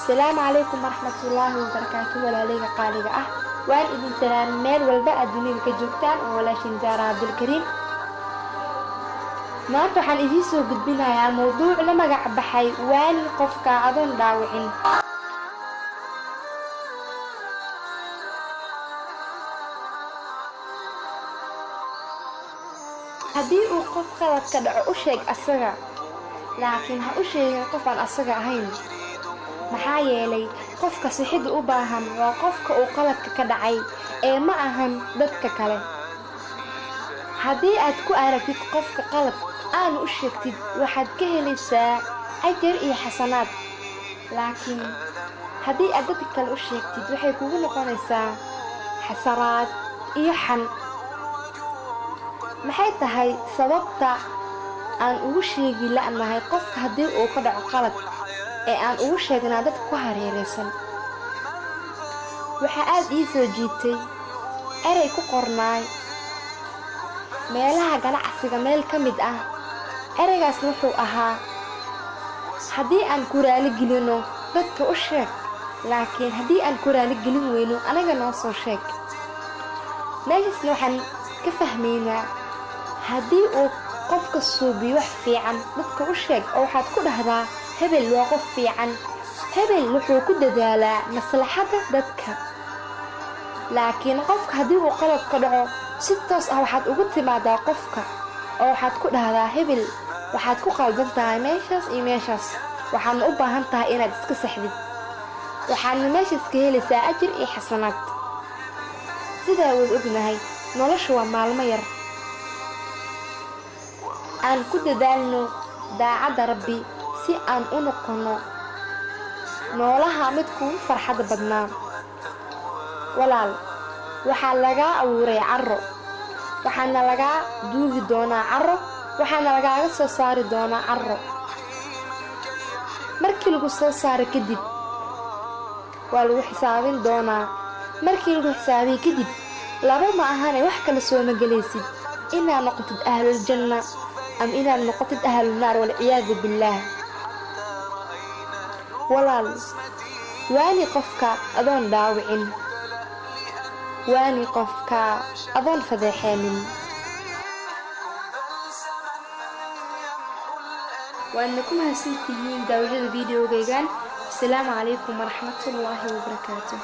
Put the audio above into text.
Asalaamu calaykum waraxmatullaahi wabarakaatu. Walaaleyga qaaliga ah, waan idin salaamay meel walba aad dunida ka joogtaan oo walaashin Zaara Cabdulkariim. Maanta waxaan idiin soo gudbinayaa mowduuc la magac baxay "Waani qofka adoon dhaawicin". Haddii uu qof qalad ka dhaco, u sheeg asaga, laakiin ha u sheegin qof aan asaga ahayn. Maxaa yeelay, qofka sixidda u baahan waa qofka uu qaladka ka dhacay ee ma ahan dadka kale. Haddii aad ku aragtid qofka qalad aanu u sheegtid, waxaad ka helaysaa ajar iyo xasanaad, laakiin haddii aad dadka kale u sheegtid, waxay kugu noqonaysaa xasaraad iyo xan. Maxay tahay sababta aan ugu sheegi la'nahay qofka haddii uu ka dhaco qalad ee aan ugu sheegnaa dadka ku hareeraysan? Waxaa aad ii soo jiitay erey ku qornaay meelaha ganacsiga meel ka mid ah. Ereygaasna wuxuu ahaa: "Haddii aan ku raali gelino, dadka u sheeg, laakiin haddii aan ku raali gelin weyno, anaga noo soo sheeg." Meeshaasna waxaan ka fahmaynaa, haddii uu qofka suubiyo wax fiican, dadka u sheeg oo waxaad ku dhahdaa: "Hebel waa qof fiican, hebel wuxuu ku dadaalaa maslaxadda dadka." Laakiin qofka haddii uu qalad ka dhaco, si toos ah waxaad ugu timaadaa qofka oo waxaad ku dhahdaa: "Hebel, waxaad ku qaldan tahay meeshaas iyo meeshaas, waxaadna u baahan tahay inaad iska saxdid." Waxaadna meeshaas ka helaysaa ajir iyo xasanaad. Sidaa waad ognahay, noloshu waa maalmo yar. Aan ku dadaalno daacadda Rabbi si aan u noqonno noolaha mid kugu farxadda badnaa. Walaal, waxaa lagaa abuuray carro, waxaana lagaa duugi doonaa carro, waxaana lagaaga soo saari doonaa carro. Markii lagu soo saaro kadib, waa lagu xisaabin doonaa. Markii lagu xisaabiyo kadib, laba ma ahane wax kale sooma gelaysid: inaad noqotid ahlul janna ama inaad noqotid ahlul naar, walciyaadu billaah. Walaal, waani qofka adoon dhaawicin, waani qofka adoon fadeexeenin. Waadna ku mahadsantihiin daawashada videogaygan. Asalaamu calaykum waraxmatullaahi wabarakaatu.